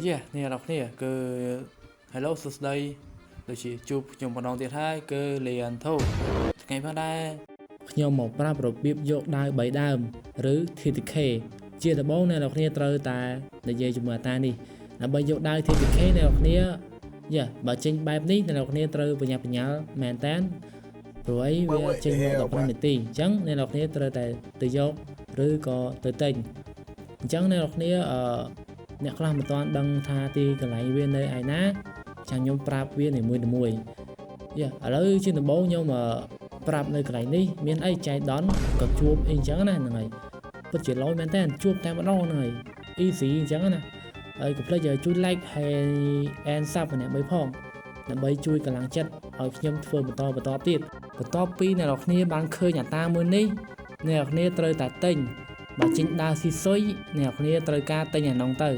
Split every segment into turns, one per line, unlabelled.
Yeah អ្នកនរគ្នាគឺ Hello សួស្តីដូចជាជួបខ្ញុំម្ដងទៀតហើយគឺ Leanto ថ្ងៃផងដែរខ្ញុំមកប្រាប់របៀបយកដាវ3ដើមឬ TTK ជាដំបូងអ្នកនរគ្នាត្រូវតែនិយាយជាមួយអាតានេះដើម្បីយកដាវ TTK អ្នកនរគ្នាយ៉ាបើចេញបែបនេះអ្នកនរគ្នាត្រូវប្រញាប់ប្រញាល់មែនតើព្រោះអីវាចេញមក15នាទីអញ្ចឹងអ្នកនរគ្នាត្រូវតែទៅយកឬក៏ទៅទិញអញ្ចឹងអ្នកនរគ្នាអឺអ្នកខ្លះមិនទាន់ដឹងថាទីកន្លែងវានៅឯណាចាំខ្ញុំប្រាប់វានីមួយៗយ៉ាឥឡូវជាដំបូងខ្ញុំអឺប្រាប់នៅកន្លែងនេះមានអីចៃដន្យក៏ជួបអីអញ្ចឹងណាហ្នឹងហើយពិតជាឡយមែនតើជួបតែម្ដងហ្នឹងហើយ easy អញ្ចឹងណាហើយកុំភ្លេចជួយ like ហើយ and sub ម្នាក់មួយផងដើម្បីជួយកម្លាំងចិត្តឲ្យខ្ញុំធ្វើបន្តបន្តទៀតបន្ទាប់ពីអ្នកនរគ្នាបានឃើញអាតាមួយនេះអ្នកនរគ្នាត្រូវតែទិញបើចេញដាវស៊ីស៊ុយអ្នកនរគ្នាត្រូវការទិញអានោះទៅ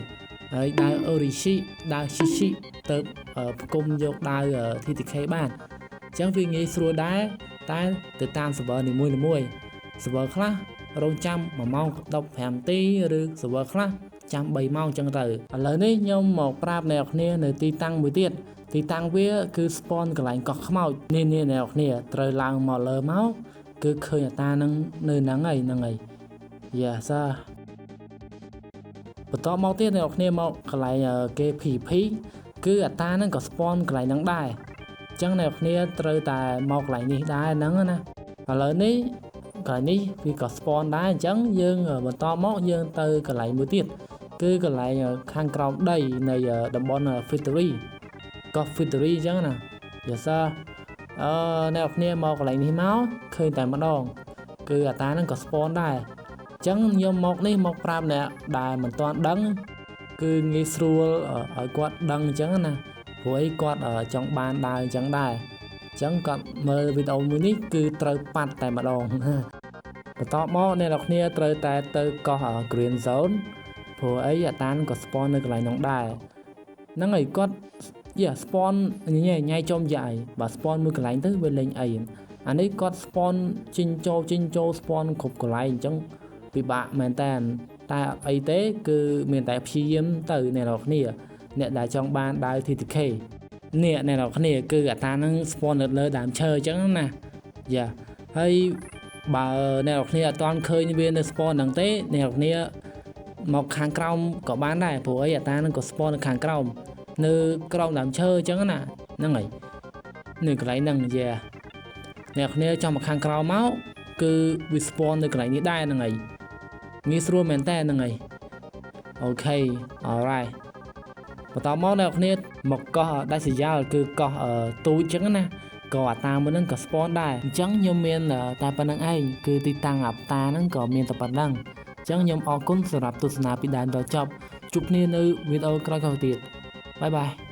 ហើយដាវអូរីស៊ីដាវស៊ីស៊ីទៅផ្គុំយកដាវ TTK បានអញ្ចឹងវាងាយស្រួលដែរតែទៅតាម server នីមួយៗ server ខ្លះរងចាំ1ម៉ោង15នាទីឬ server ខ្លះចាំ3ម៉ោងចឹងទៅឥឡូវនេះខ្ញុំមកប្រាប់អ្នកនរគ្នានៅទីតាំងមួយទៀតទីតាំងវាគឺ spawn កន្លែងកោះខ្មោចនេះនេះអ្នកនរគ្នាត្រូវឡើងមកលើមកគឺឃើញអាតានឹងនៅហ្នឹងហើយហ្នឹងហើយយ៉ាសាបន្តមកទៀតអ្នកនរគ្នាមកកន្លែងគេ PVP គឺអាតាហ្នឹងក៏ spawn កន្លែងហ្នឹងដែរអញ្ចឹងអ្នកនរគ្នាត្រូវតែមកកន្លែងនេះដែរហ្នឹងណាឥឡូវនេះកន្លែងនេះវាក៏ spawn ដែរអញ្ចឹងយើងបន្តមកយើងទៅកន្លែងមួយទៀតគឺកន្លែងខាងក្រោមដីនៃតំបន់ Factory កោះ Factory អញ្ចឹងណាយ៉ាសាអឺអ្នកនរគ្នាមកកន្លែងនេះមកឃើញតែម្ដងគឺអាតាហ្នឹងក៏ spawn ដែរអញ្ចឹងខ្ញុំមកនេះមកប្រាប់អ្នកដែលមិនទាន់ដឹងគឺងាយស្រួលឲ្យគាត់ដឹងអញ្ចឹងណាព្រោះអីគាត់ចង់បានដាវអញ្ចឹងដែរអញ្ចឹងគាត់មើលវីដេអូមួយនេះគឺត្រូវប៉ាត់តែម្ដង បន្ទាប់មកអ្នកនរគ្នាត្រូវតែទៅកោះ Green Zone ព្រោះអីអាតានក៏ spawn នៅកន្លែងនោះដែរហ្នឹងហើយគាត់យ៉ា spawn ញ៉ៃញ៉ៃចំយ៉ាយបើ spawn មួយកន្លែងទៅវាលេងអីអានេះគាត់ spawn ចេញចូលចេញចូល spawn គ្រប់កន្លែងអញ្ចឹងពិបាកមែនតើតែអត់អីទេគឺមានតែព្យាយាមទៅអ្នកនរគ្នាអ្នកដែលចង់បានដាវ TTK នេះអ្នកនរគ្នាគឺអាតានឹង spawn នៅលើដើមឈើអញ្ចឹងណាយ៉ាហើយបើអ្នកនរគ្នាអត់ទាន់ឃើញវានៅ spawn ហ្នឹងទេអ្នកនរគ្នាមកខាងក្រោមក៏បានដែរព្រោះអីអាតានឹងក៏ spawn នៅខាងក្រោមនៅក្រោមដើមឈើអញ្ចឹងណាហ្នឹងហើយនៅកន្លែងហ្នឹងយ៉ាអ្នកគ្នាចង់មកខាងក្រោមមកគឺវា spawn នៅកន្លែងនេះដែរហ្នឹងហើយងាយស្រួលមែនតើហ្នឹងហើយ OK alright បន្តមកអ្នកគ្នាមកកោះដាច់ស្រយាលគឺកោះទូចអញ្ចឹងណាក៏អាតាមួយហ្នឹងក៏ spawn ដែរអញ្ចឹងខ្ញុំមានតែប៉ុណ្្នឹងឯងគឺទីតាំងអាតាហ្នឹងក៏មានតែប៉ុណ្្នឹងអញ្ចឹងខ្ញុំអរគុណសម្រាប់ទស្សនាពីដើមដល់ចប់ជួបគ្នានៅវីដេអូក្រោយៗទៀត bye bye.